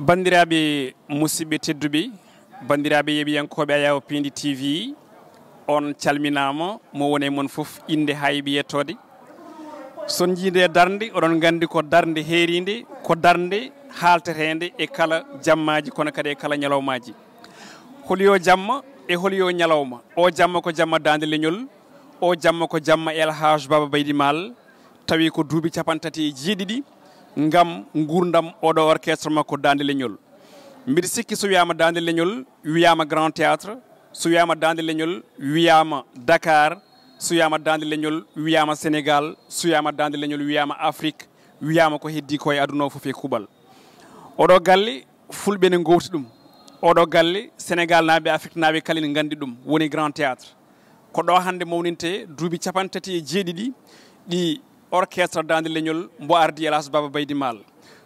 bandiraɓe musidɓe tedduɓe bandiraɓe yeɓiyankoɓe Ayaw Pindi TV on calminama mo woni e mon foof inde hayɓe yettode son jiide darde oɗon gandi ko darde heeride ko darde haltetede e kala jammaji kono kadi e kala ñalawmaji holiyo jamma e holiyo ñalawma o jamma ko jamma dande leñol o jamma ko jamma El Hadj Baba Baydy Mal tawi ko duuɓi 37 ngam gurdam oɗo orchestre makko dande leñol mbiɗa sikki so wiyama dande leñol wiyama Grand Théâtre so wiyama dande leñol wiyama Dakar so wiyama dande leñol wiyama Sénégal so wiyama dande leñol wiyama Afrique wiyama ko heddi ko e aduna o foof e kuuɓal oɗo galle fulɓe ne gowti ɗum oɗo galle Sénégal naaɓe Afrique naaɓe kala ne gandi ɗum woni Grand Théâtre ko ɗo hande mawninte duuɓi 37 ɗi orchestre dande leñol mbo ardi El Hadj Baba Baydy Mal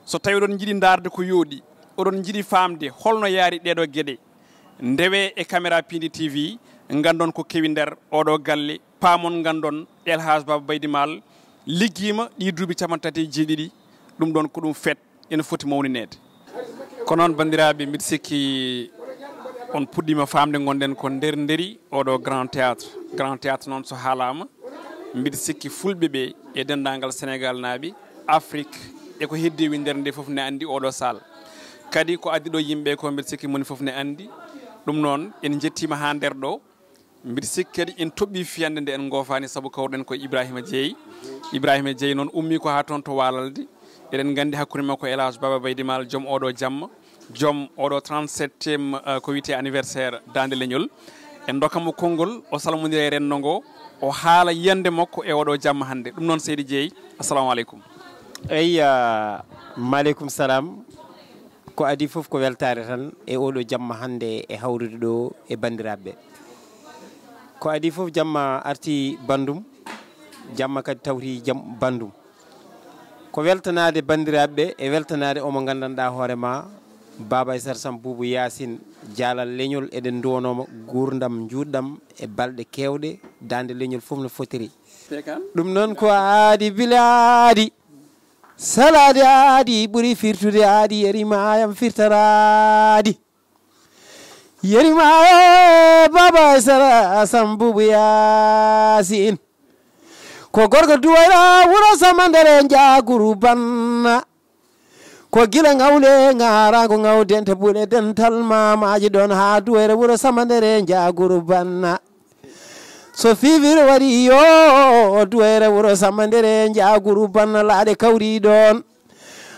so tawi oɗon jiiɗi darde ko yooɗi oɗon jiiɗi famde holno yaari ɗeɗo gueɗe ndewe e caméra Pindi TV gandon ko kewi nder oɗo galle paamon gandon El Hadj Baba Baydy Mal liggima ɗi duuɓi 37 ɗum ɗon ko ɗum fet ene foti mawninede ko noon bandiraɓe mbiɗa sikki on puɗɗima famde gonɗen ko nder nderi oɗo Grand Théâtre noon so haalama mbiɗa sikki fulɓe ɓe e dendagal Sénégal naaɓe Afrique e ko heddewi nder nde foof ne andi oɗo sal kadi ko addi ɗo yimɓe ko mbiɗa sikki moni foof ne andi ɗum noon en jettima ha nder ɗo mbiɗa sikki kadi en toɓɓi fiyande nde en gofani saabu kawruɗen ko Ibrahima Dieye noon ummi ko ha toon to Walalde eɗen gandi hakkude makko El Hadj Baba Baydy Mal joom oɗo jamma joom oɗo 37e ko wiyete anniversaire dande leñol en dokkamo konngol o salmodira e rendo ngo o haala yiyande makko e oɗo jamma hande ɗum noon seydi Dieye assalamu aleykum eyi maaleykum salam ko adi foof ko weltare tan e oɗo jamma hande e hawrude ɗo e bandiraɓeɓe ko adi foof jamma arti bandum jamma kadi tawti bandum ko weltanade bandiraɓeɓe e weltanade omo gandanɗa hoorema Baba Aissata Samb Boubou Yacine jaalal leñol eɗen duwanoma gurdam juɗɗam e balɗe kewɗe dande leñol foof no fotiri ɗum noon ko aadi bile aadi salade aadi ɓuuri firtude aadi yerimayam firtaraadi yerimaye Baba Aissata Samb Boubou Yacine ko gorko duwayra wuro samandere jaguru banna ko gila ngawle ngara ko ngawdente ɓuuɗe dental mamaji ɗon ha duwere wuro samandere jaguru banna so fivir waɗi yo duwere wuro samandere jaguru banna laaɗe kawri ɗon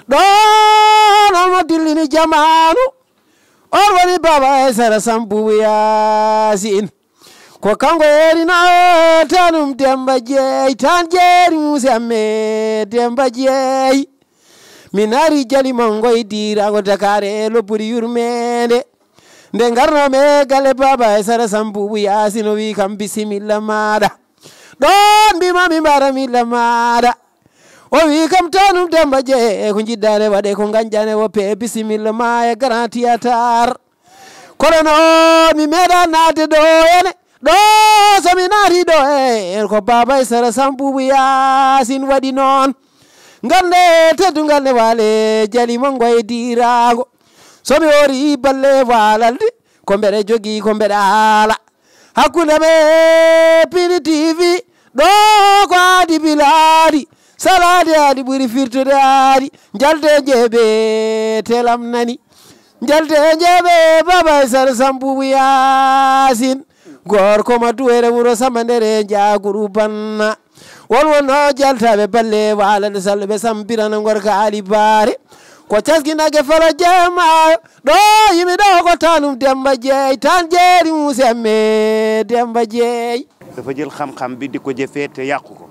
ɗon omo dillini jamanu on woni Baba Aissata Samb Boubou Yacine ko kanko yerina tanum Demba Dieye tan jeeri musi amme Demba Dieye mi naari jalimon goydirago Dakar e lobbuɗi yurmede nde garnome galle Baba Aissata Samb Boubou Yacine o wi kam bisimilla maɗa ɗon mbimami mbaramilla maɗa o wi kam tanum Demba Dieye ko jiddane waɗe ko gañƴane woppe bisimilla ma e Grand Théâtre kono noon mi meeɗa nadde ɗo ene ɗo somi naati ɗo e ko Baba Aissata Samb Boubou Yacine waɗi noon ngande teddugal ne waale jalimo goydirago somi ori balle Walalde ko mbeɗa jogui ko mbeɗa haala hakkude me Pindi TV ɗo ko aadi biladi salade aadi ɓuuri firtude aadi jalde jeeɓe telam nani jalde jeeɓe Baba Aissata Samb Boubou Yacine gorko ma duwere wuro samandere jaguru banna won wonno jaltaɓe balle Walalde salloɓe sampirana gorka Ali Bare ko caskinake falo jemayo ɗo yimi ɗo ko tanum Demba Dieye tan jeeri musi amme Demba Dieye dafa jël xam-xam bi di ko jëfee te yàqu ko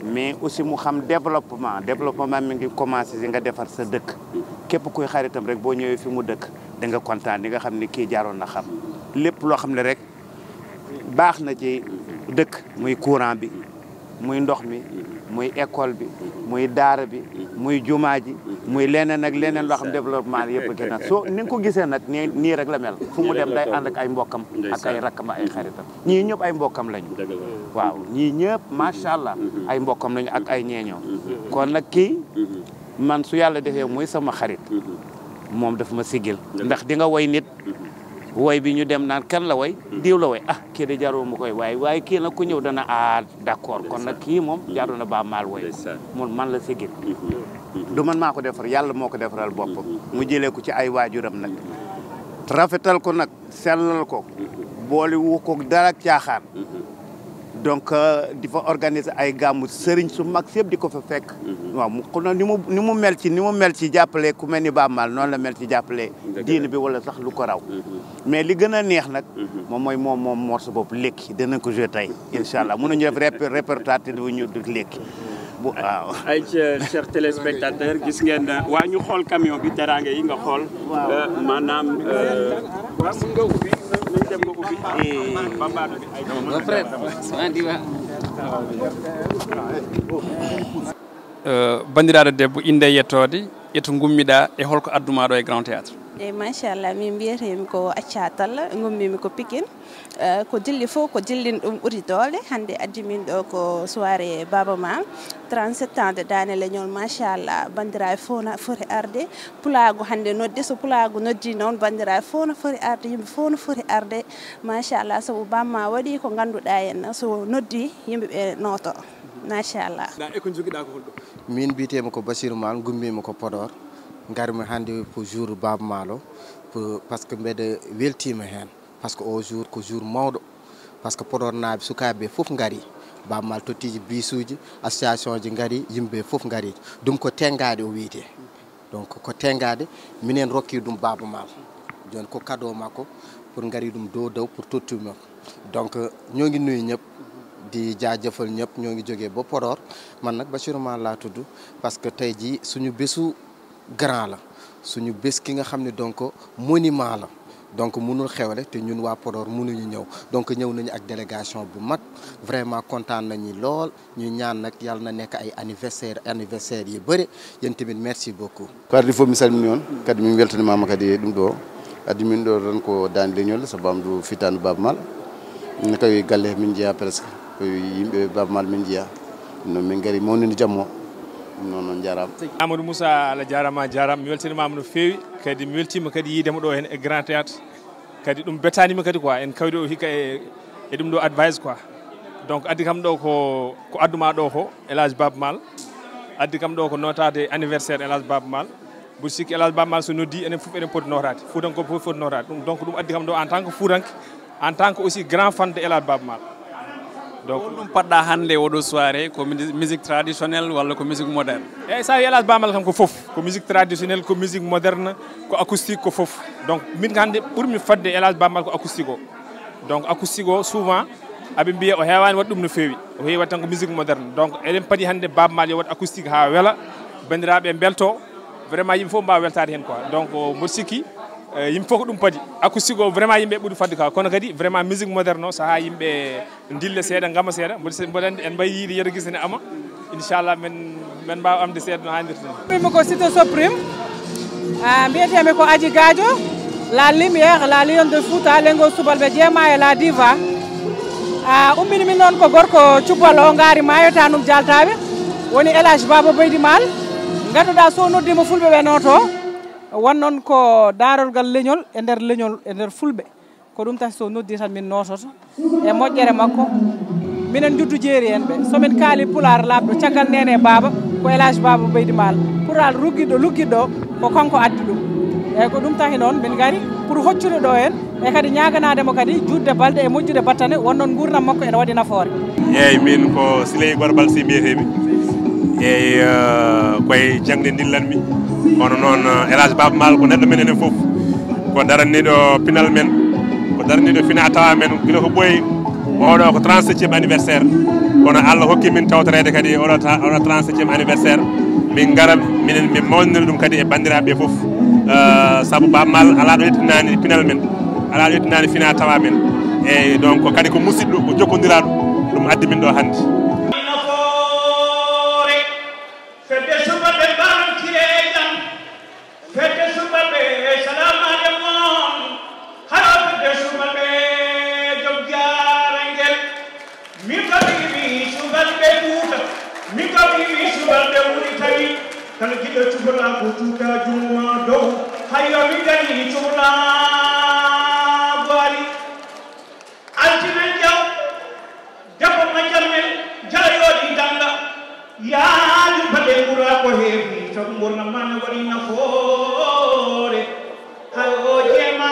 mais aussi mu xam développement mi ngi commencé si nga defar sa dëkk képp kuy xaritam rek boo ñëwee fi mu dëkk da nga kontaan di nga xam ne kii jaaroon na xam lépp loo xam ne rek baax na ci dëkk muy courant bi muy ndox mi muy école bi muy daara bi muy jumaa ji muy leneen ak leneen loo xam développement yëpp gën a soo ni nga ko gisee nag nii rek la mel fu mu dem day ànd ak ay mbokkam ak ay rakkam ay xaritam ñii ñëpp ay mbokkam lañu waaw ñii ñëpp macha allah ay mbokkam lañu ak ay ñeeñoo kon nag kii man su yàlla defee muy sama xarit moom daf ma sigil ndax di nga woy nit woy bi ñu dem naan kan la woy diw la woy ah kii de jarul mu koy waaye kii nag ku ñëw dana d'accord kon nag kii moom jaru na Baaba Maal woy man la sigil du man maa ko defar yàlla moo ko defaral boppam mu jëlee ko ci ay waajuram nag rafetal ko nag sellal ko boole wu ko dara caaxaan donc di fa organiser ay gàmmu sëriñ su mag yëpp di ko fa fekk waaw ni mu mel ci jàppale ku mel ni Baaba Maal noonu la mel ci jàppale diine bi wala sax lu ko raw mais li gën a neex nag moom morceau boobu lekki danañ ko joué tey incha allah mën nañu def répertoire te du ñu lekki waaw ay chers téléspectateurs gis ngeen waa ñu xool camion bi teraanga yi nga xool maanaam waa mun nga ubbi nañ dem nga ubbi bambaado bi ay bandiraɗo debbo inde yettode eto gummiɗa e holko adduma ɗo e Grand Théâtre eyyi machallah min mbiyetemi ko Accatal gummimi ko Pikine ko dilli fof ko dillin ɗum ɓuuri dole hande addi min ɗo ko soirée Baaba Maal 37 ans de Dane Leñol machallah bandiraɓe fof no foti arde pulago hande noddi so pulago noddi noon bandiraɓe fof no foti arde yimɓe fof no foti arde machallah saabu Baaba Maal waɗi ko ganduɗa henna so noddi yimɓeɓe noto machallah e ko joguiɗa ko holɗo min mbiyetemi ko Bassirou Maal gummimi ko Podor garmi hande pour jour Baaba Maal o par ce que mbeɗa weltima hen par ce que o jour ko jour mawɗo par ce que Podor naaɓe sukaɓe foof gaari Baaba Maal tottiji bisuji association ji gaari yimɓe foof gaari ɗum ko tengade o wiyete donc ko tengade minen rokki ɗum Baaba Maal joni ko cadeau makko pour gaari ɗum dow pour tottuma donc ñogi nuyu ñëpp di jaajëfal ñëpp ñoo ngi jógee ba Podor man nag Bassirou Maal laa tudd parce que tey jii suñu bésu grand la suñu bés ki nga xam ne donc monument la donc mënul xewle te ñun waa Podor mënuñu ñëw donc ñëw nañu ak délégation bu mag vraiment kontaan nañu lool ñu ñaan nag yàlla na nekk ay anniversaire yi bëri yéen tamit merci beaucoup. kadi fof mi salmini on kadi min weltanimama kadi ɗum ɗo addi min ɗo tan ko Dane Leñol sabamdu fitanu Baaba Maal ne kawi galle min jeeya presque yimɓe Baaba Maal min jeeya no min gari mawninde jammo noon jarama Amadou Moussa Allah jarama mi weltanimama no fewi kadi mi weltima kadi yiidema ɗo hen e Grand Théâtre kadi ɗum bettanima kadi quoi en kawri o hikka e ɗum ɗo advice quoi donc addi kam ɗo ko adduma ɗo ko El Hadj Baaba Maal addi kam ɗo ko notade anniversaire El Hadj Baaba Maal mboɗo sikki El Hadj Baaba Maal so noddi enen foof eɗen poti notade Fuutankoɓe foof poti notade ɗum donc ɗum addi kam ɗo en tant que Fuutanke en tant que aussi grand fan de El Hadj Baaba Maal donc ɗum paɗɗa hannde oɗo soirée ko musique traditionnelle walla ko musique moderne eyyi sa wi El Hadj Baaba Maal kam ko foof ko musique traditionnelle ko musique moderne ko acoustique ko foof donc min hannde ɓurmi fadde El Hadj Baaba Maal ko acoustique o donc acoustique o souvent aɓe mbiya o heewani waɗ ɗum no feewi o heewi waɗ tan ko musique moderne donc eɗen paadi hannde Baaba Maal yo waɗ acoustique ha weela bandiraɓe belto vraiment yimɓe fof mbawa weltade hen quoi donc mboɗo sikki yimɓe fof ko ɗum paadi acoustique o vraiment yimɓe ɓuuri fadde ka kono kadi vraiment musique moderne o saaha yimɓe dilla seeɗa gama seeɗa mboɗo andi en mbayi yiide yeeru guisane ama inchallah men mbawa amde seeɗa no hannirta ni mi ko Cité Suprême mbiyetemi ko Adji Gadio la lumière la lion de Fouta lengo subalɓe jeema e la diva ummini min noon ko gorko cubbal o gaari mayota num jaltaɓe woni El Hadj Baba Beydi Maal ganduɗa so noddima fulɓe ɓe noto won noon ko darorgal leñol e nder fulɓe ko ɗum tahi so noddi tan min nototo e moƴƴere makko minen juddu jeeri en ɓe somin kaali pular labɗo caggal nene Baba ko El Hadj Baba Beydi Maal pural lugguiɗo ko kanko addi ɗum eyyi ko ɗum tahi noon min gari pour hoccude ɗo en e kadi ñaganademo kadi judde balɗe e moƴƴude battane won noon gurdam makko ene waɗi nafoore eyyi min ko Siley Gorbal Sy mbiyetemi eyyi koye jangde dillanmi kono noon El Hadj Baaba Maal ko neɗɗo men enen foof ko daranniɗo pinal men ko daranniɗo fina tawa men guila ko ɓooyi oɗo ko 37e anniversaire kono Allah hokki min tawtorede kadi oɗo 37e anniversaire min gara min mawnira ɗum kadi e bandiraɓe foof saabu Baaba Maal ala ɗo yettinani pinal men ala ɗo yettinani fina tawa men eyyi donc kadi ko musidɗo ko jokkodiraɗo ɗum addi min ɗo hannde kala jiɗɗo cubalako tuuta juma dow hay mi gani tuna bari altina jaw japo ma jamel jayodi danda ya di bade gura ko hebi to ngurna man wari na fore hayo jema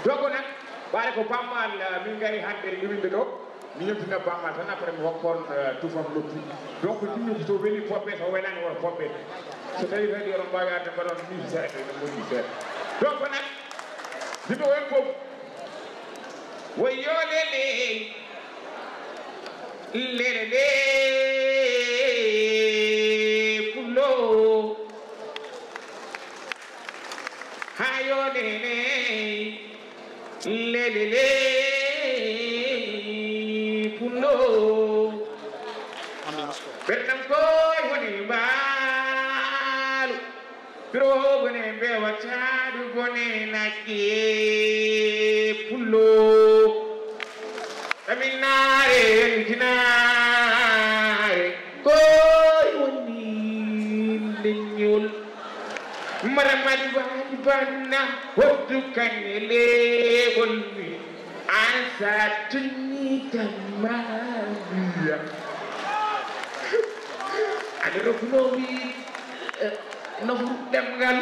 dogo nak bare ko bammal min gari hande liwinde do mi ñemtina bammal tan après mi hokkon tufam loppi donc dimmi to weli popbe so welani won popbe so tawi radi on mbawi arde mbaɗon ni seeɗa no moƴƴi seeɗa donc nak diɓe won fof woyo lele lele pullo hayo lele lele pullo ɓerdam koy woni mbaalu biro gone mbewa caadu gone nagge pullo aminare jinaare koy woni leñol maramadi wadi banna hoddu kanne leegol mi an sa tunni tammabiya aɗa rokkunomi nofru ɗemgal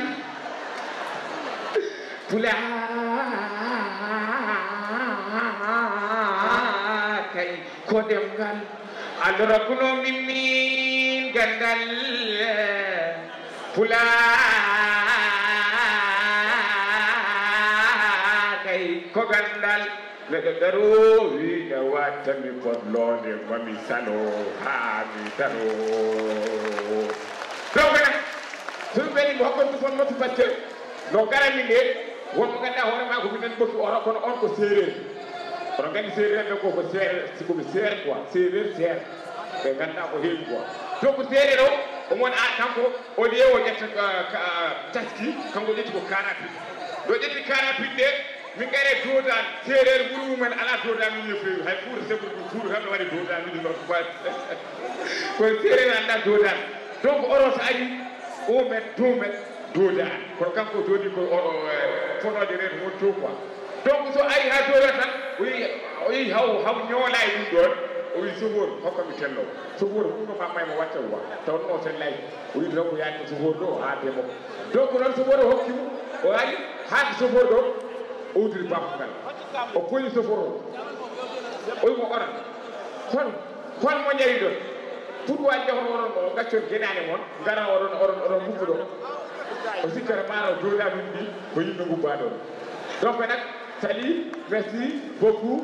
pula kay ko ɗemgal aɗa rokkunomi min gandal pula ko gandal leɗo daro wiɗa wattami botlode mami salo ha mi taro donc nak somi ɓeni mo hokkon tufon nottu batte no garami nde wonmo ganduɗa hoorema ko minen ɓokki oro kono on ko séréer oɗon gandi séréer ɓe ko séréer sikoɓe seere quoi séréer seere ɓe ganduɗa ko heewi quoi donc séréer o omon a kanko o lieu o ƴetta taski kanko ƴetti ko karapi ɗo ƴetti karapiɗe ɗe min gare dodan séréer ɓuuri mumen ala dodan min no feewi hay fuuta sebbu ɗum fuuta kamɓe waɗi dodan min ɗum ko koye séréer anda dodan donc oro so ari 1 mètre 2 mètre dodan kono kanko doodi ko fonode ren won to quoi donc so ari ha doda tan o yi haw ñoola e ɗum ɗon o wi sohor hokkami tello sohor ɗumno mammaymo watta wa taw no sellay o wi tan ko yaani sohor ɗo ha demo donc noon sohor o hokkimo o ari haade sohor ɗo o wudiri bamgal o poñi sohor o o wimo oran hon mo ñari ɗon pour waji jahon oɗon o gaccon gueɗane moon gara oɗon mbubbu ɗo o sikkata maaro doda min ɗi ko yimɓe ngubba ɗon donc nak sali merci beaucoup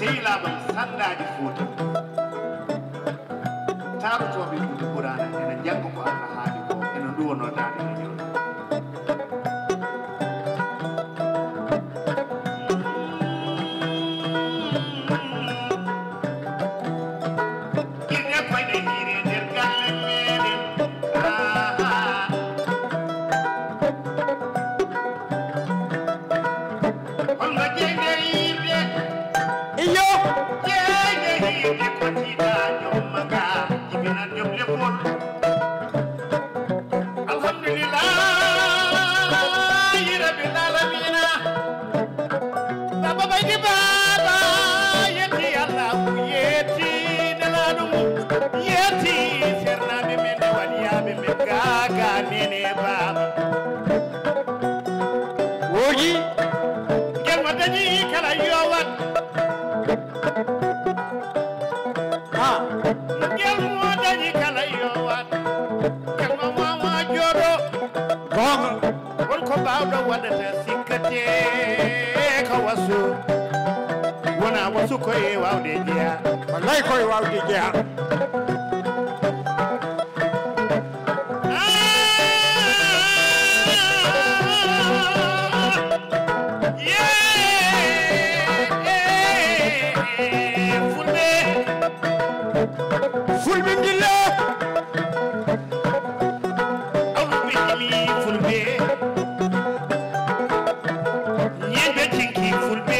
sehilaɓam sandaji Fouta tarotoɓe ɗum ɓurana ene jangga ko Allah haali ko ene duwono dade e ñol irɗe koyɗe hiire nder galle meɗen holno jeyde yirde iyo jeyde hirde ko tiiɗa jommaga jibinan jom leppol alhamdulillahi rabbil alamina baba baydi baba yetti allah yetti nelaɗum yetti sernaɓe men e waɗiyaɓe men gaga nene baba woji gelmo dañi kala yowat gelmo dañi kala yowat gelmo mama joɗo gonga wonko mbawɗo waɗata sikkate ko wasu wona wasu koye wawde jeeya wallay koye wawde jeeya fulɓe gilla awɓe jimi fulɓe ñeɓe tinki fulɓe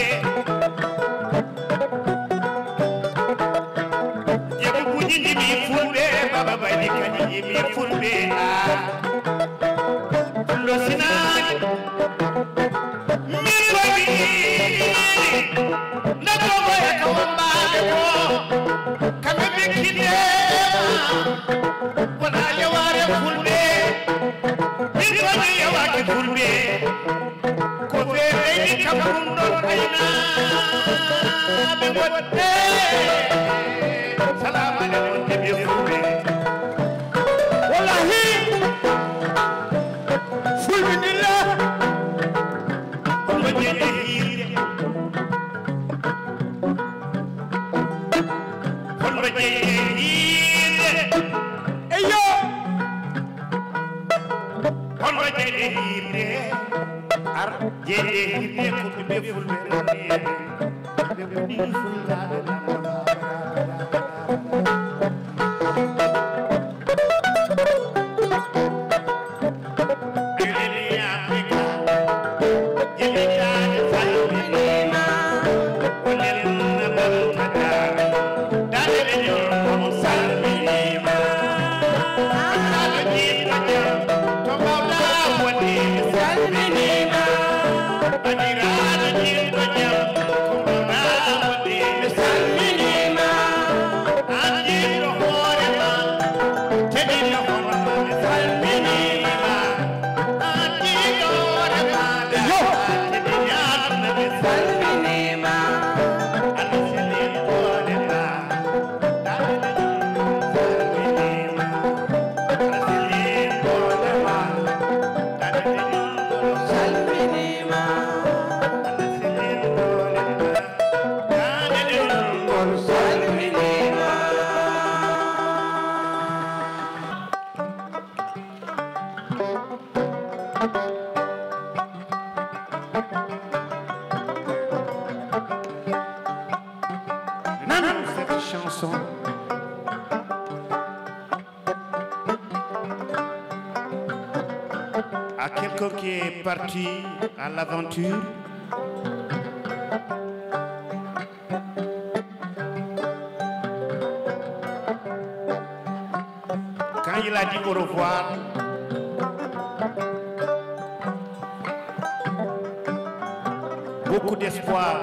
jeɓuɓuji jimi fulɓe baba baydi kañi jimi fulɓe fullo sinani min komi nagomo e ko wambaɓe ko kamɓe ɓe kiddema wona yeware fulɓe min komi yewake fulɓe ko feereyni kam ɗum ɗon aynaɓe wonde salamu aleykum deɓe fulɓe wallahi fulɓe ndilla holmo jeeɗe hiirde holmo jeeɗe hiirde eyo holmo jeeɗe hiirde ar jeeɗe hiirde ko ɓe fulɓe rewniye ɓe woni fullaɓe à quelqu'un qui est parti à l'aventure. Quand il a dit au revoir, beaucoup d'espoir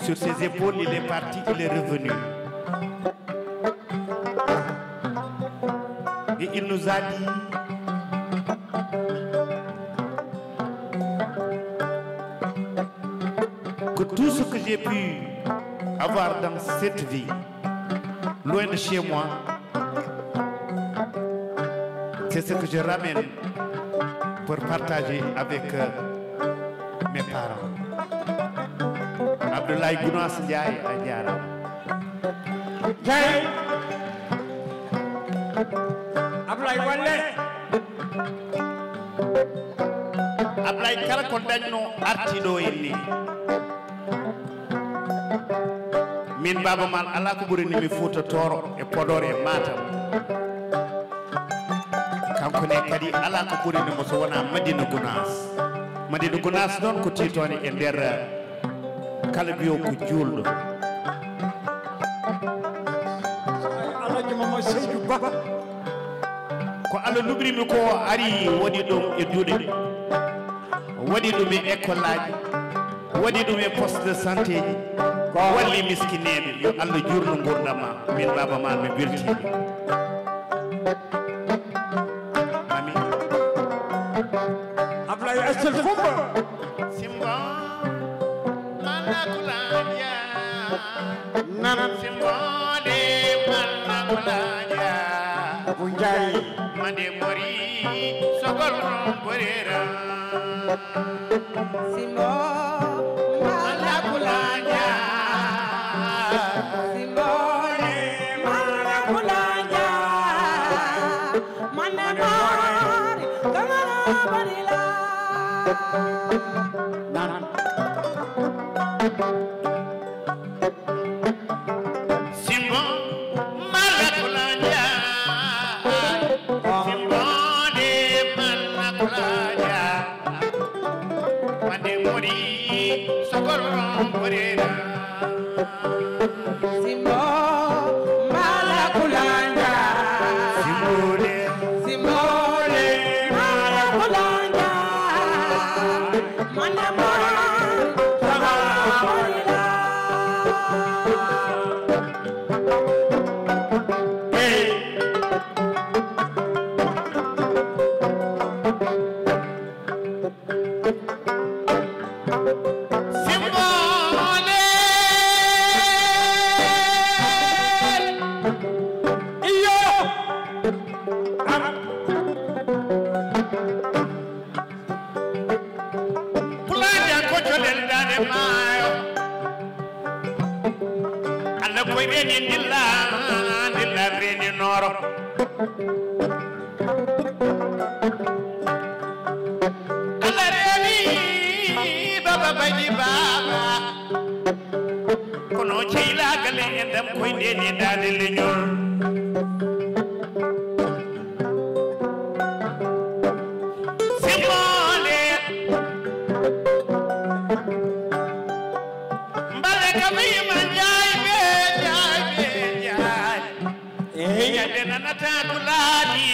sur ses épaules, il est parti, il est revenu. Et il nous a dit que tout ce que j'ai pu avoir dans cette vie, loin de chez moi, c'est ce que je ramène pour partager avec mes parents. Abdoulaye Gounass Ndiaye a jarama Ndiaye Ablaye Walle Ablaye kala ko dañno artiɗo en ni min Baba Mal ala ko ɓurini mi Fouta Toro e Podor e Matam kanko ne kadi ala ko ɓurini mo so wona Madina Gounass noon ko titone e nder kala biyo ko julɗo Alhaji Mamadou Seydou Ba ko Allah lubrimi ko ari waɗi ɗum e duuɗe waɗi ɗum e école aji waɗi ɗum e poste de santé ji walli miskineɓe yo Allah jurno gurdama min Baba Mal mi weltini mami Ablaye Assel Fumba simba manakulaja nan simbode manakulaja Abu Ndiaye mande mori sogol borera Simbo Malakulanya Simbo Malakulanya Manamari Kamara Barila nan Simbo Malakulanya Simbo de Malakulanya mande mori sogol borera Simbo Malakulanya Simbode Simbo Malakulanya Manamari Kamara Barila Simbode iyo Pulaja ko jodel dane mayo Allah koy reni dilla reni noro Allah reni baba baji baba kono ceyla gale endam koy ndeni dane leñol Simbole mbale kamima Njaay yande nanata dulani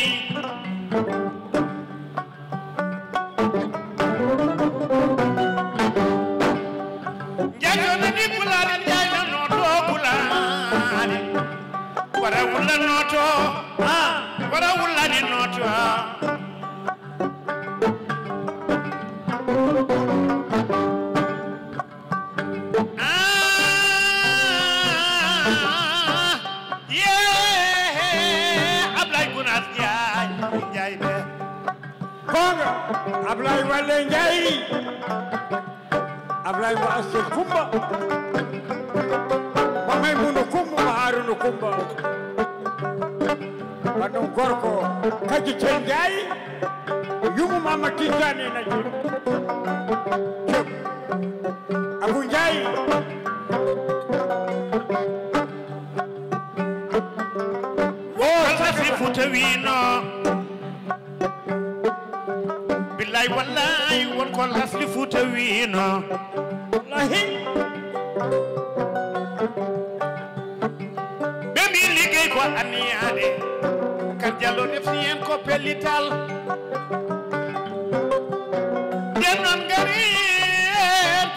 Njaay ni pulani Njaay no do pulani wara wulla noto wara wulla ni noto Ablaye Gounass Ndiaye be Konga Ablaye Walle Ndiaye Ablaye Wa Assel Fumba Mamay Munu Kumba ma Haruna Kumba Badon Gorko Kaji Chen Ndiaye Yumu Mama Tijani na ji Chop Abu Ndiaye Kalasi Fouta wino billahi wallahi won ko lasli Fouta wino wallahi be mi liggey ko aniyade kan jallo def si en ko pellital den non gari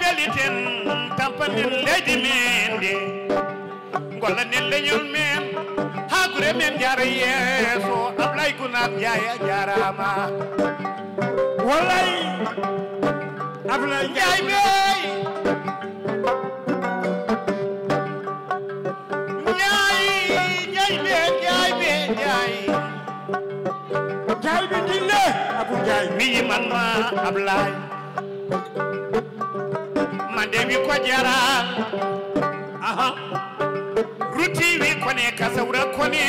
pelliten tampanen leydi men de golla nen leñol men hagure men jara yeso Ablaye Gounass Ndiaye jarama wallahi Ablaye Ndiaye bey Ndiaye be dille Abu Ndiaye mi man ma Ablaye mande wi ko jara ruti wi kone kasawra kone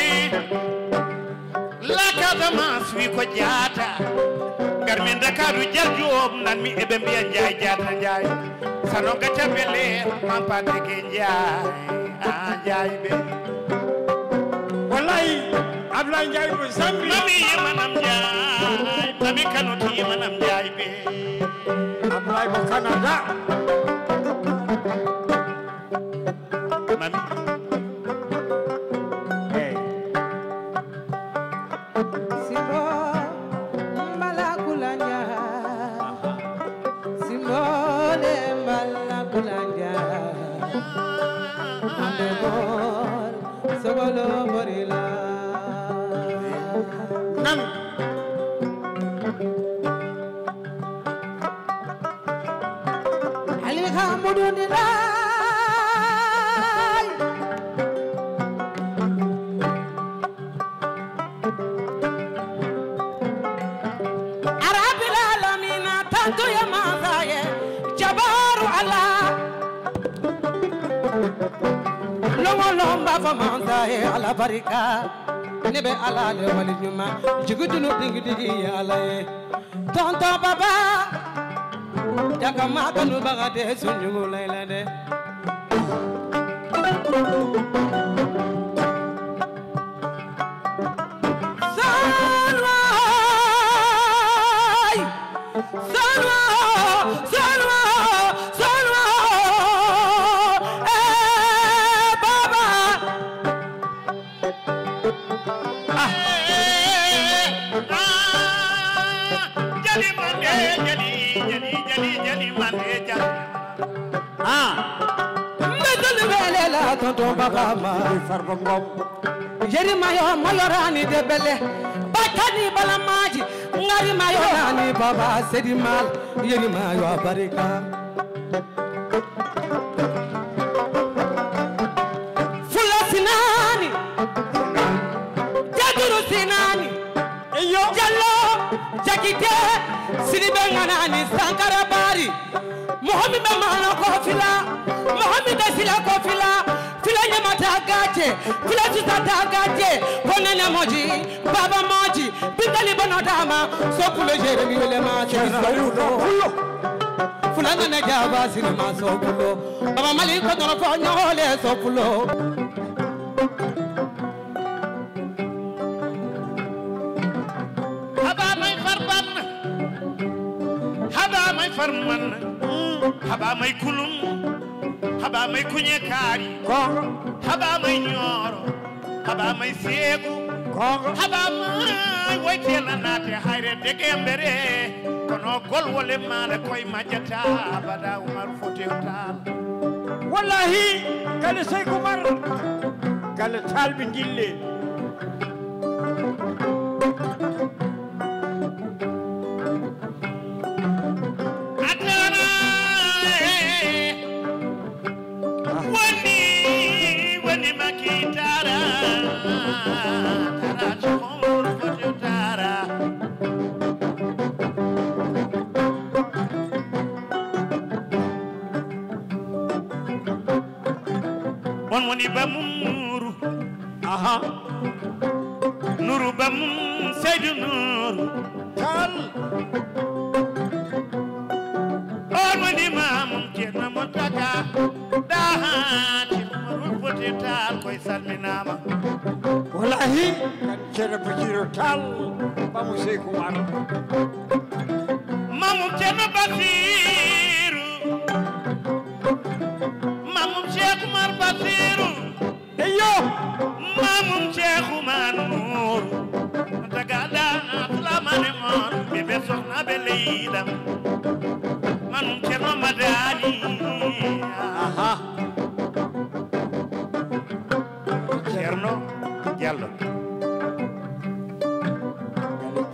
la Casamance wi ko jaata garmi Dakaru jarjoob nan mi eɓe mbiya njaay jaata njaay sano gacca belle mampate ke njaay a njaay ɓe wallahi Ablaye Ndiaye ko sambi mami yimanam njaay mami kanuti yimanam njaay ɓe Ablaye ko Canada mami Simbo Mbalakulanja Simbo de Mbalakulanja Andebor Sogolo Borila nan Ali Hamudu Nilai Arabil Alamina Tanto Yamazaye Jabaru Allah Lomo lomba famanzaye ala barika Nebe ala le wali nyuma Jigudunu dingi digi ala ye Tonton baba Jaka makanu bagade sunyumu layla de Salway Salwa Salwa Salwa baba jali mande jali mande jali Mbedeli wele la tonton baba ma Farba Ngom Yeri mayo malorani de bele Bakani balamaji Ngari mayo nani baba sedi mal Yeri mayo barika Fula sinani Jaduru sinani Iyo Jallo Jakite Sinibe nganani Sankara bari Mohamed Bamana kofila Mohamed Sila kofila Fila nyamata gaje Fila tutata gaje Konene moji Baba moji Bidali bonodama Sokule Jeremy Welema Sokulo Fula ngane jaba sinema sokulo Baba Mali kodono ko nyole sokulo haba may farban haba may farman haba may kulum haba may kuñe kaari haba may ñooro haba may seegu haba may woytela naate hayre degembere kono gol wole maale koye majjata bada Umar Fotiou Tall wallahi kala Seykou Oumar kala talɓe gille woni makitara tara Umar Fotiou Tall on woni bamum nuru aha nuru bamum Seydou Nuru Tall on woni mamum Ceerno Mountaga dahati Umar Fotiou Tall koye salminama wallahi kan Ceerno Basiru Tall bamu Seykou Oumar mamum Ceerno Basiru mamum Cheikh Oumar Basiru eyo mamum Cheikh Oumar Nour Mountaga lamane mon bebe sohna be leydam manum Ceerno Madani aha Ceerno Diallo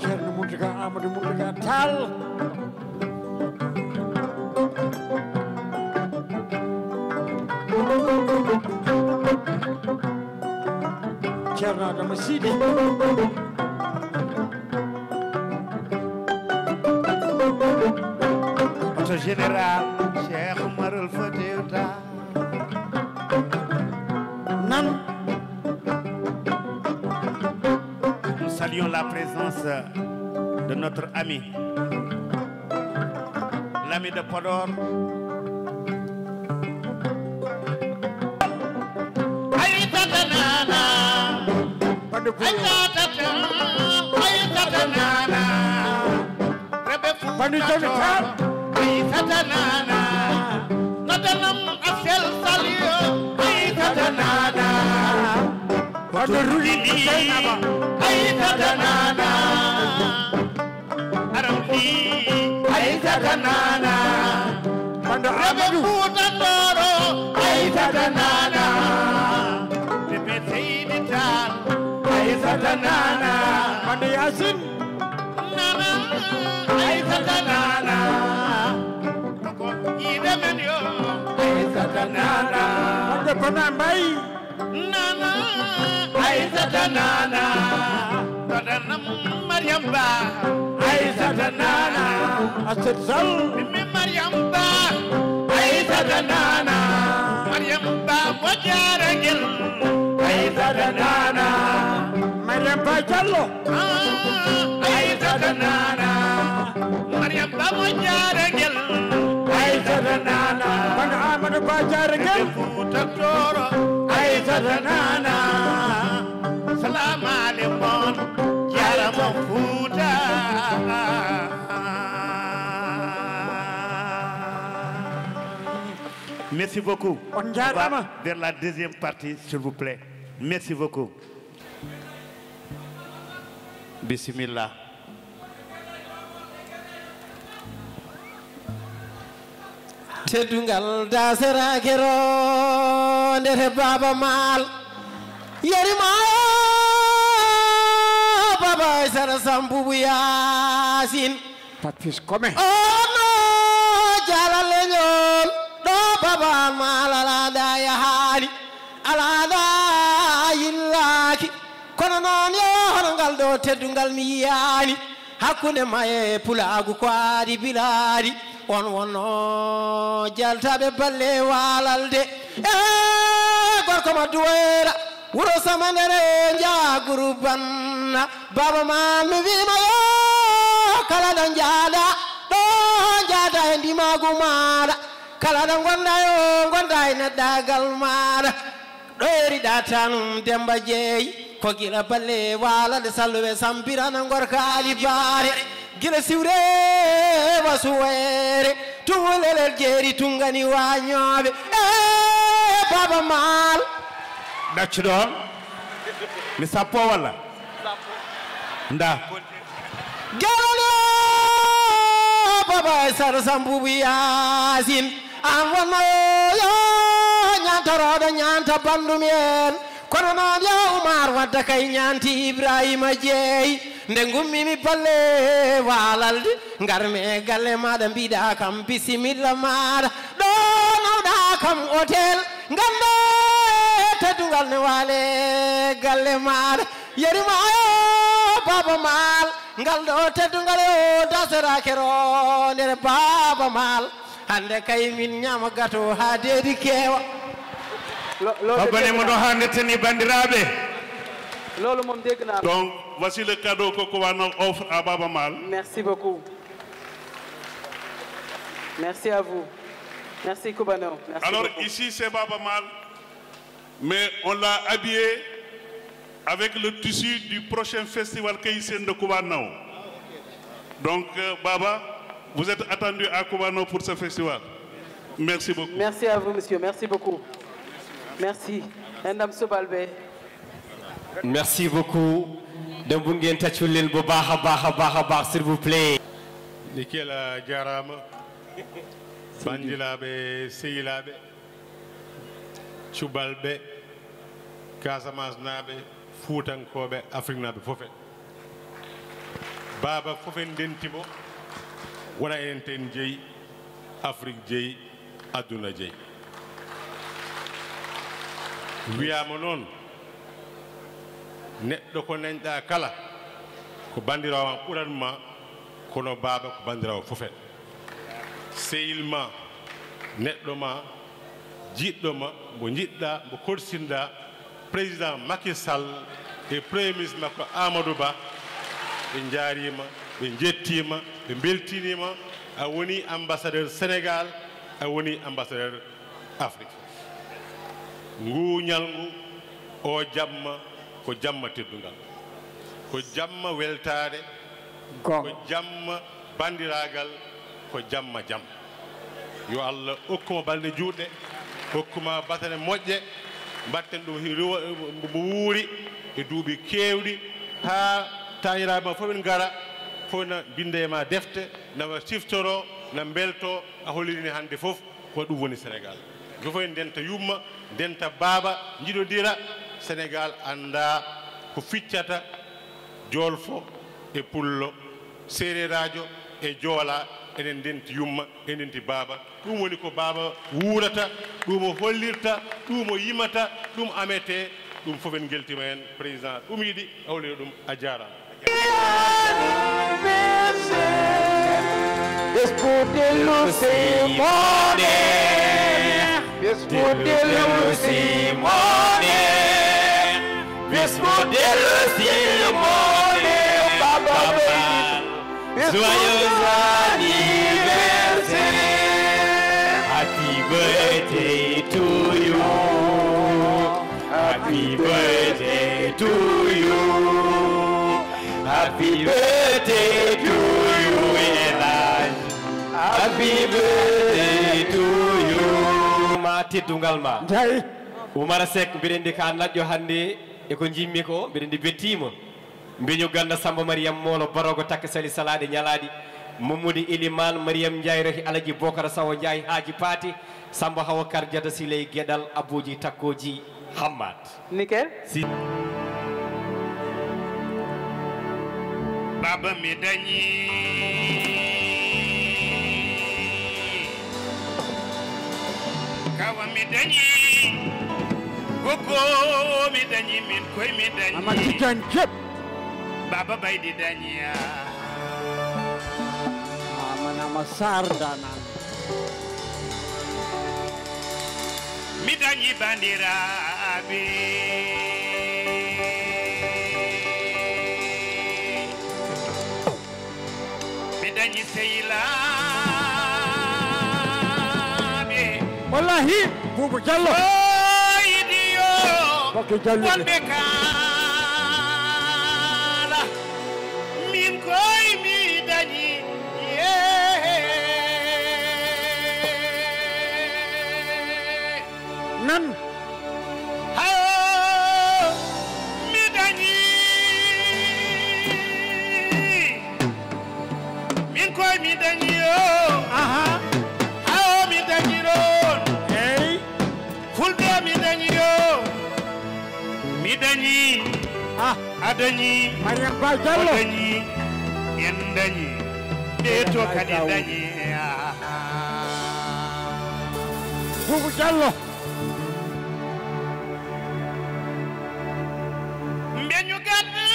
Ceerno Mountaga Amadou Mountaga Tall Ceerno Adama Sidi auto général Cheikh Oumar Fotiou Tall saluons la présence de notre ami, l'ami de Podor. Merci beaucoup. On va vers la deuxième partie, s'il vous plaît. Merci beaucoup. Bismillah. Teddungal dasera kero ndete Baba Maal yerima Baba Sara Sambubu Yasin Papis come ono jala leñol do Baba Maal alada yahali alada yillaki kono non yo hongal do teddungal mi yani hakkunde maye pulaagu ko aadi biladi on wonno jaltaɓe balle walalde gorko ma duwera wuro samandere jaguru banna Baba Maal mi wima yo kala ɗo jaada ɗo jaada e ndimagu maɗa kala ɗo gonɗa yo gonɗa e neɗɗagal maɗa ɗo yeriɗa tanum Demba Jeeyi ko gila balle walalde salluɓe sampirana gorka ali baare gila siwre wasuwere tungolelel jeeri tungani wañoɓe Baba Maal ɗaccuɗo on mi sappo walla nda gelone Baba Sara Sambubu Yasin an wonno yo ñantoroɗo ñanta bandumi en kono noon yo Oumar wadda kay ñanti Ibrahima Jeeyi nde gummimi balle walalde garme galle maɗa mbiɗa kam bisimilla maɗa ɗo nawɗa kam hôtel gande teddungal ne waale galle maɗa yerima o Baba Maal ngal ɗo teddungal o daserake ro nder Baba Maal hande kay min ñama gato ha deedi keewa Donc, voici le cadeau que Kouana offre à Baba Maal. Merci beaucoup. Merci à vous. Merci Koubano. Merci Alors, beaucoup. ici, c'est Baba Maal, mais on l'a habillé avec le tissu du prochain festival Keïsen de Koubano. Donc, Baba, vous êtes attendu à Koubano pour ce festival. Merci beaucoup. Merci à vous, monsieur. Merci beaucoup. Merci. Endam Sobalbe. Merci beaucoup. Dembungen tachulil bo baha s'il vous plaît. Nickel jarama. Bandilabe seyilabe. Chubalbe. Casamance nabe, Fuutankobe, Afrique nabe fofe. Baba fofen dentimo. Wala enten jeyi, Afrique jeyi, aduna jeyi. Wiyama noon neɗɗo ko nanɗa kala ko bandirawo ma ɓuranma kono baba ko bandirawo fofet sehil ma neɗɗo ma jiɗɗo ma mo jiɗɗa mo korsinɗa président Macky Sall et premier ministre makko Amadou Ba ɓe jaarima ɓe jettima ɓe beltinima a woni ambassadeur Sénégal a woni ambassadeur Afrique ngu ñalngu o jamma ko jamma teddungal ko jamma weltare ko jamma bandiragal ko jamma jam yo Allah hokkuma balɗe juutɗe hokkuma batane moƴƴe mbatten ɗum mbo wuuri e duuɓi kewɗi ha tañiraɓe ma fof ɓen gara fof na binde e ma defte nawa siftoro na belto a hollirini hannde fof ko ɗum woni Sénégal jo fof en denta yumma denta baaba jiɗodira Sénégal anda ko ficcata jolfo e pullo sérerajo e joola enen denti yumma enen denti baaba ɗum woni ko baaba wuurata ɗum o hollirta ɗum o yimata ɗum amete ɗum fof en geltima hen président ɗum yiɗi awliri ɗum a jarama Desputelo Simone, Desputelo Simone, Desputelo Simone, Papa, joyeux anniversaire, happy birthday to you, happy birthday to you, happy birthday to you. Happy birthday to you. Ma teddungal ma. Jayi. Oumar Seck mbiɗen ka naƴƴo hannde e ko jimmi ko mbiɗen bettima. Mbeñu ganda Samba Mariam Molo Barogo takka sali salade ñalaɗi. Mamoudi Iliman Mariam Ndiaye roki Alaji Bokara Sawo Ndiaye Haji Pati Samba Hawa Kardiata Siley Guédal Abouji Takkoji Hamad. Nickel. Si. Baba mi dañi kawa mi dañi gogo mi dañi min koy mi dañi Amati Jan Jep Baba Baydi dañi nama Sardana mi dañi bandiraɓe mi dañi sehilaɓe wallahi Boubou Diallo idiyo wonɓe kala min koy mi dañi nan mi dañi min koy mi dañi mi dañi ron fulɓe mi dañi mi dañi a dañi Mariam Ba Diallo o dañi en dañi ɓeeto kadi dañi Boubou Diallo mbeñu gadda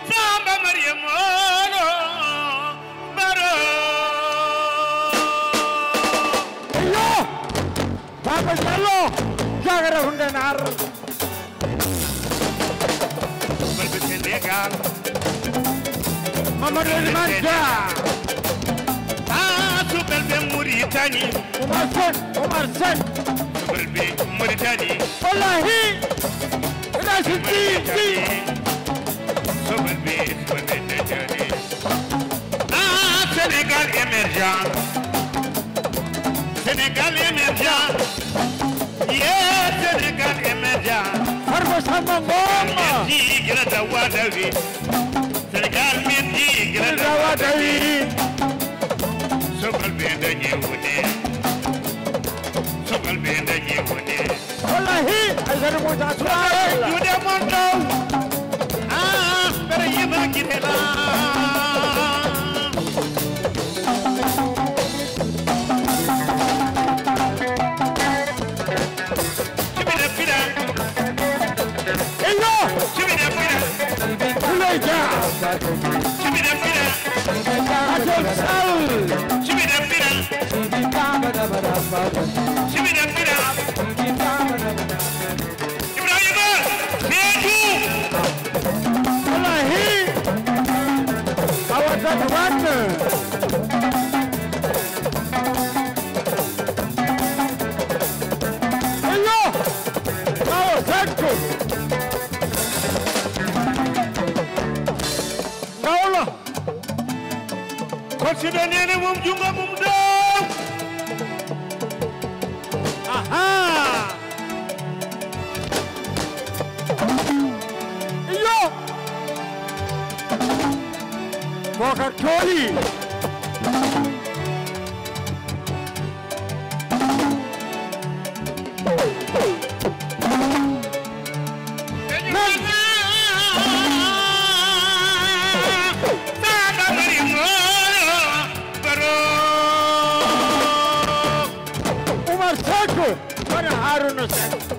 Samba Mariam Molo Baro yo Baba Diallo jagara hunde nar balɓe Sénégal Mamadou Elimane Dia suɓelɓe Mauritanie Omar Sène suɓelɓe Mauritanie wallahi Racine Sy suɓelɓe Nigeria Sénégal émergent Sénégal émergent Sénégal émergent Farba Samba Ngom jigira dawa dawi Sénégal min jigira dawa dawi sogal be dañi wone sogal be dañi wone wallahi azar mo ta jude mon daw bere yima kitela Ibrahima Sida neene moom junga moom doom aha iyo Bokar Toli Umar Seko bana Haruna Seko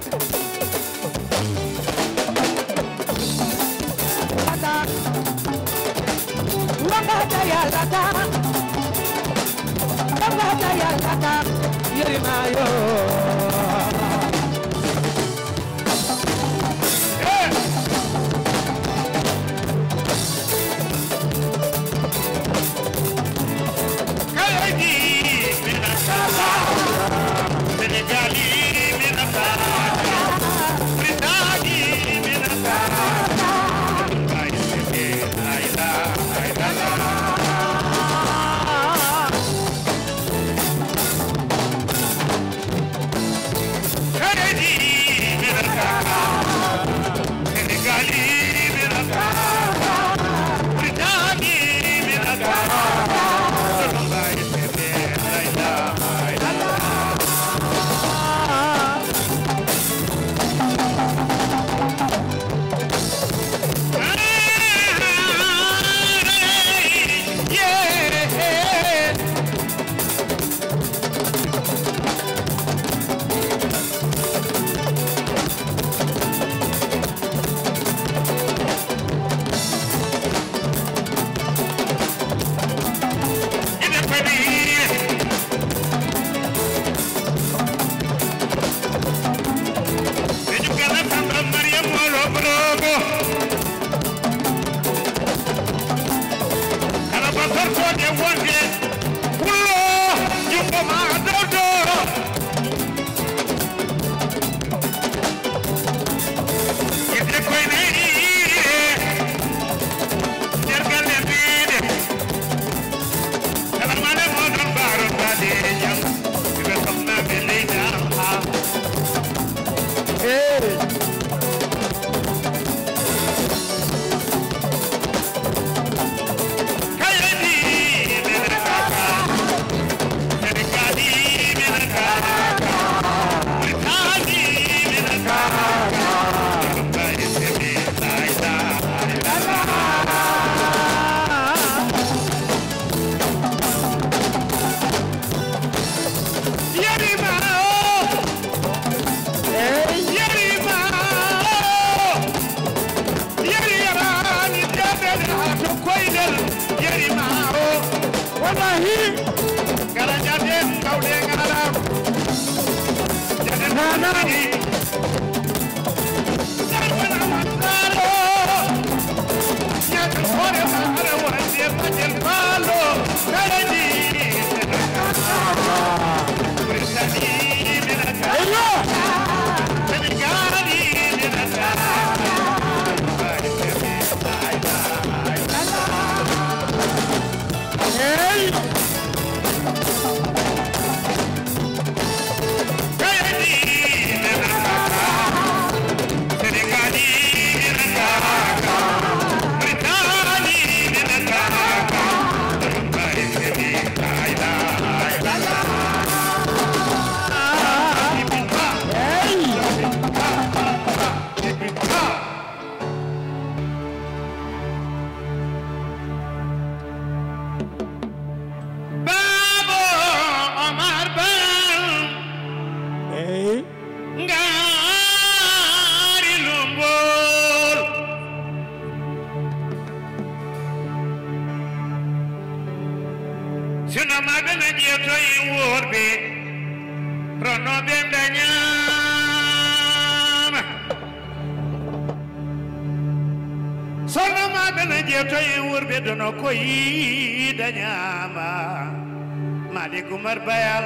Umar Bayal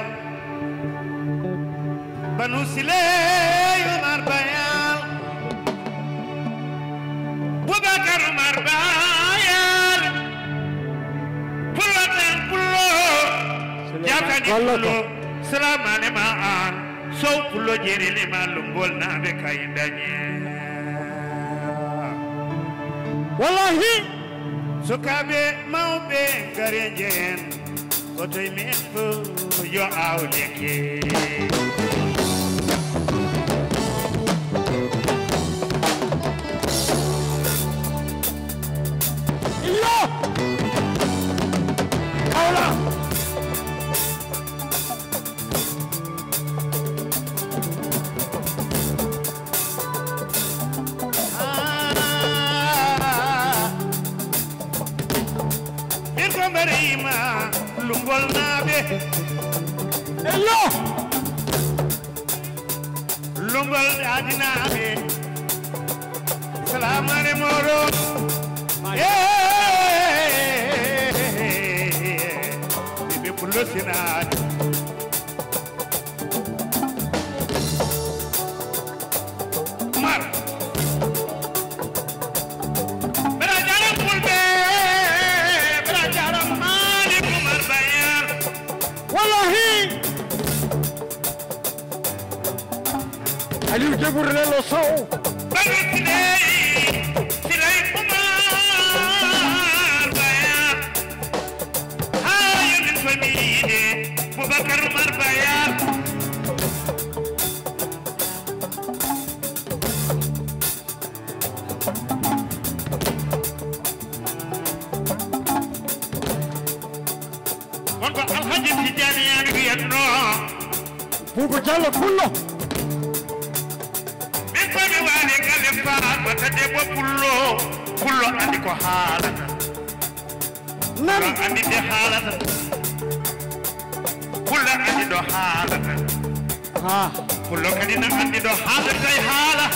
Banu Sile Umar Bayal Bubakar Umar Bayal Pulatan Pulatan yatani pulo salamane ma an so pulo jeri le ma lumbol na be kayindanye wallahi sukabe mawbe garejen ko tay men fo yo awleke yo Paula Berima lumbol nabe yo lumbol adinabe salamane moro be pulo sinat mar Aliou Djibour Lelo Sow Silay Umar Baya hayo min famille Boubacar Umar Baya on ko Alhaji Tidiane yani wiyatno Boubou Diallo Pullo mata debbo pullo andi ko haalata nan andi de haalata pullo andi do haalata ha pullo kadi nan andi do haalata e haala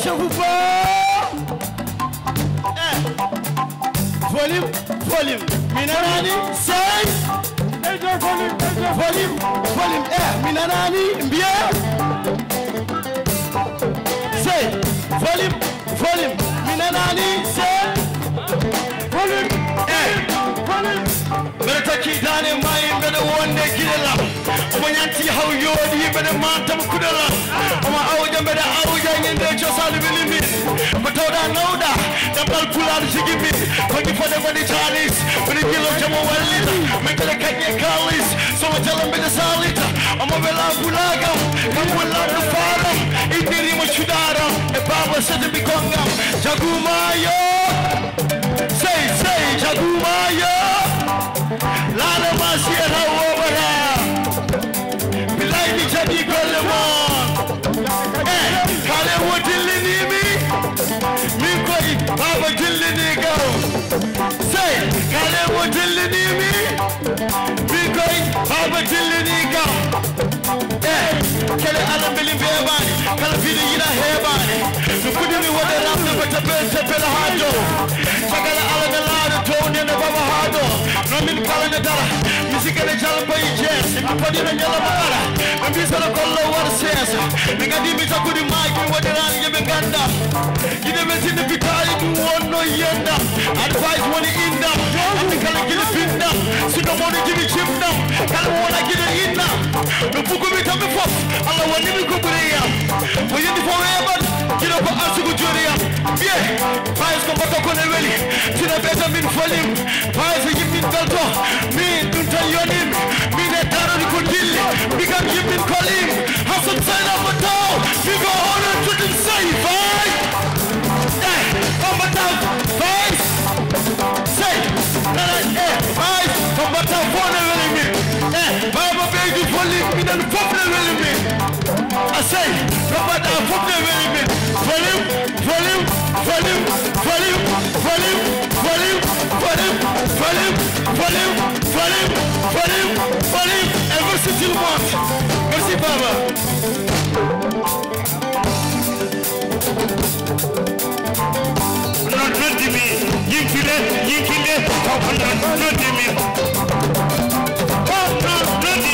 je vous vois. Volume, volume. Minanani, say. Volume, volume. Minanani, bien. Say, volume, volume. Minanani, say. Volume, volume. Better take it down in mind, better one day get it up. When you see how you are, you better mount up, could have. I'm out there, better out there, and they just all believe me. But all I know that, the ball pull out, she give me. Thank you for the money, Chinese. When you kill them, Jamo, well, little. Make it a cake, Carlis. So I tell them, better solid. I'm a Vela Bulaga. Come on, love the father. It did him what you got. A Baba said to be Konga. Jagumayo. Say, Jagumayo. Lala Masiera Wabara. Bilai ni Jadi Golemon. Kale Wotilini mi. Mikoi Baba Tilini go. Say, Kale Wotilini mi. Mikoi Baba Tilini go. Kale Alam Bilim Bebani. Kale Fidi Yina Hebani. You put me what they love to Pela Hado. Sagala Alam Alado, Tony and the Baba Hado. Nomin Kalanadara. Music and the Jalapay Jazz. If you put in a yellow bala. And this is a color what says. Nigga, it's a good mic. What they're on you Ganda. You never seen the Victoria to one no yenda. Advise one in them. And the color get a pin down. So no money give it chip down. Color one I get it in now. No book of it on the first. Allah want to go to the for you forever. Get up and ask you to yeah. Pies come back on the belly. See the better mean for him. Pies are giving Dalto. Me, don't tell your name. Me, that Tarot could kill him. Become giving call him. Have some sign of a toe. We go on to the same fight. Come back down. Fight. Say, fight. Come back down for the enemy. Baba baby for him. Me, then for the enemy. I say, come back down for the enemy. Volume, volume, volume, volume, volume, volume, volume, volume, volume, volume, volume, volume. Ever since you want. Merci, Baba. Not to me. You kill it. Not to me. Oh, not to me.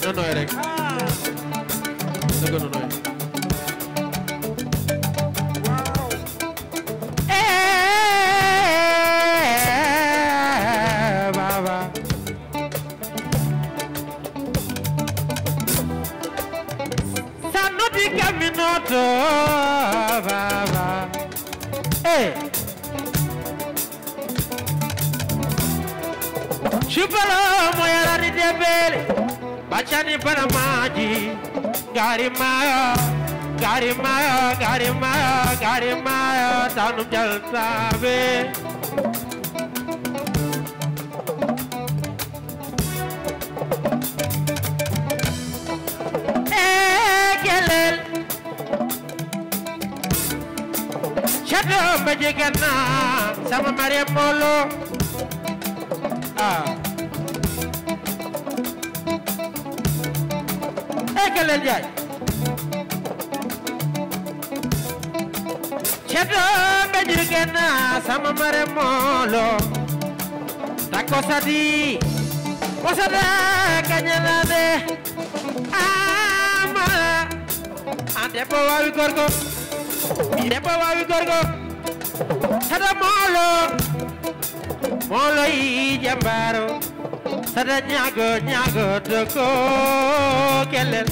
Nanoy rek. Dëgg nanoy. Baba. Sanno di camminato, Baba. Chupalo moya di debele. Bachani para maji, gari mayo, tanum jal sabe. Kelel, chado bajegana, sama Maria Molo. Kelel jay chedo bejigena sama mare molo takosadi kosada kanyalade ama ande po wawi gorgo sada molo yi jambaro sada nyago doko kelel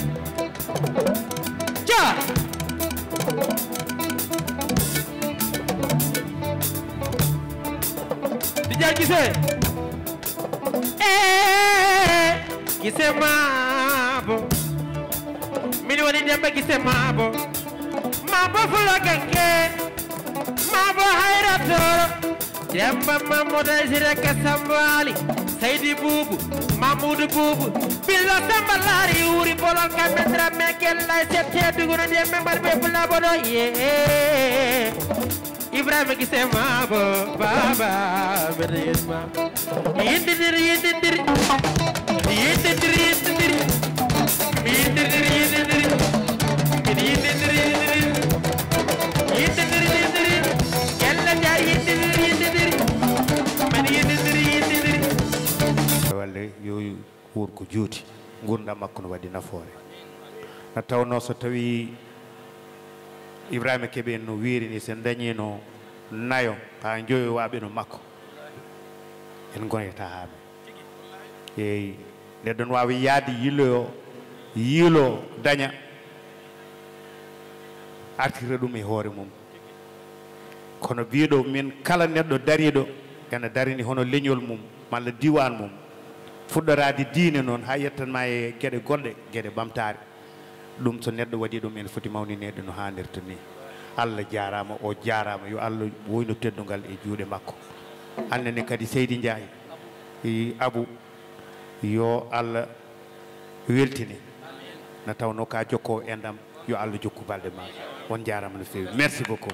Ndiaye Guissé maabo min woni Demba Guissé maabo fulo ganke maabo hayratoro Demba Mamadou Aysira Kasambali Seydi Boubou Mamoudou Boubou Billo Samba Lari wuri bolon kamendra mekella sette dugono Demba mbarbe bula bodo ye Ibrahima Guissé maabo baba bedesma yindir walle yoyu wurko juuti gurdam makko no waɗi nafoore no tawno so tawi Ibrahima Kebe no wirini sen dañino nayo ha joyowaɓe no makko en goneta haami eyi neɗɗon wawi yaade yiilo daña artira ɗum e hoore mum kono biɗo min kala neɗɗo dariɗo ene darini hono leñol mum malla diwan mum fuɗɗorade diine noon ha yettanma e gueɗe goɗɗe gueɗe ɓamtare ɗum so neɗɗo waɗi ɗum ene foti mawninede no hannirta ni Allah jarama o jarama yo Allah woyno teddugal e juuɗe makko annene kadi Seydi Ndiaye e Abou yo Allah weltine no tawno ka jokko endam yo Allah jokku balɗe ma on jarama no fewi merci beaucoup